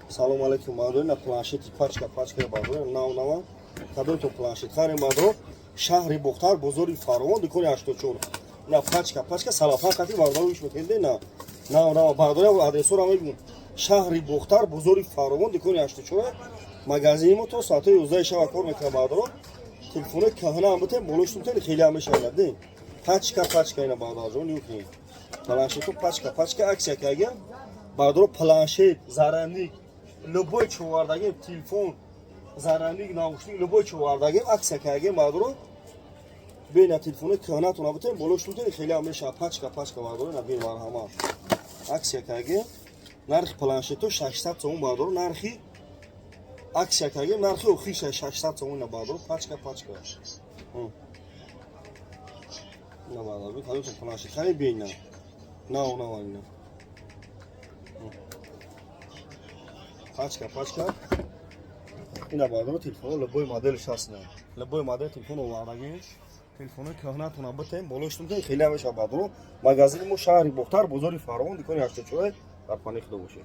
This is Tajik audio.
Салом алейкум, бардор. На, планшети пачка пачка, бардор, нав нава. Кадомтон планшет харем, бардор? Шаҳри Бохтар, бозори Фаровон, дукони 84. На, пачка пачка, салафан қати, бардор, иш метенде. На, нав нава, бардор. Адресора мегум: шаҳри Бохтар, бозори Фаровон, дукони 84. Магазини мо то соатҳои 11 шаба кор мекунад, бардоро. Телефонои каҳна ҳам битем, болош тутен, хеле ҳам мешавад. Не, пачка пачка ина, бародарҷон, юкни планшету пачка пачка акция кагя, бардоро. Планшет, зарядник, любой човардагем, телефон, зарядник, наушник, любой човардагем, акция кагем, бардоро. Бена, телефонои каҳнатона битем, болош тутен, хеле ҳам мешавад. Пачка пачка, бардоро, ина бин, марҳамат, акция кагем. Нархи планшету 600 сомон, бардоро. Нархи акция кардем, нархи охиша 600 сомон на, бардоро, пачка пачка. На, бардоро, кадомтон планшет хари, бина, нав нав ина, пачка пачка ина, бардоро. Телефон, любой моделш ҳаст, на, любой модел телефон овардагем. Телефонои кӯҳнатона битем, болоштон хеле мешавад, бардоро. Магазини мо шаҳри Бохтар, бозори Фаровон, дукони 84. Дар паноҳи Худо бошед.